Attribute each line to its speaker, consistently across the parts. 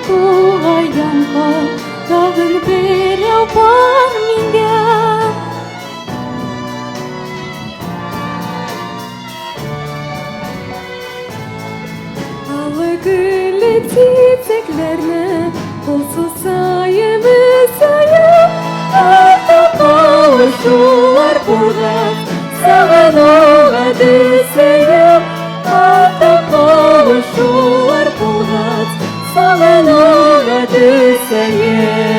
Speaker 1: Тугай янга тагын берәү бар миндә. Алы гөлле чәчәкләрне кул сусаем өзәем, Ата кавышулар булгач, сагынуга төсәем. Ата кавышулар булгач, сагынуга төсәем.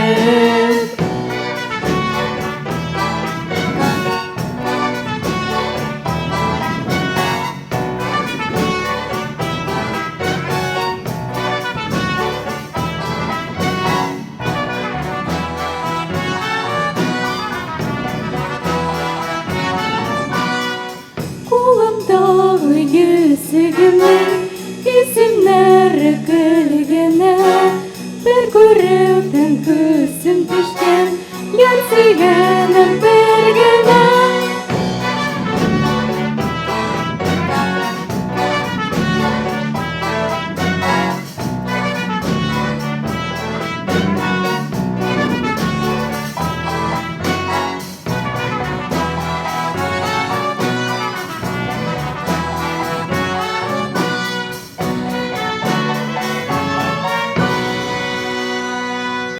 Speaker 1: Кулымдагы йөзегемнең исемнәре гөл генә, бер күрүдән күзем төшкән яр сөйгәнем.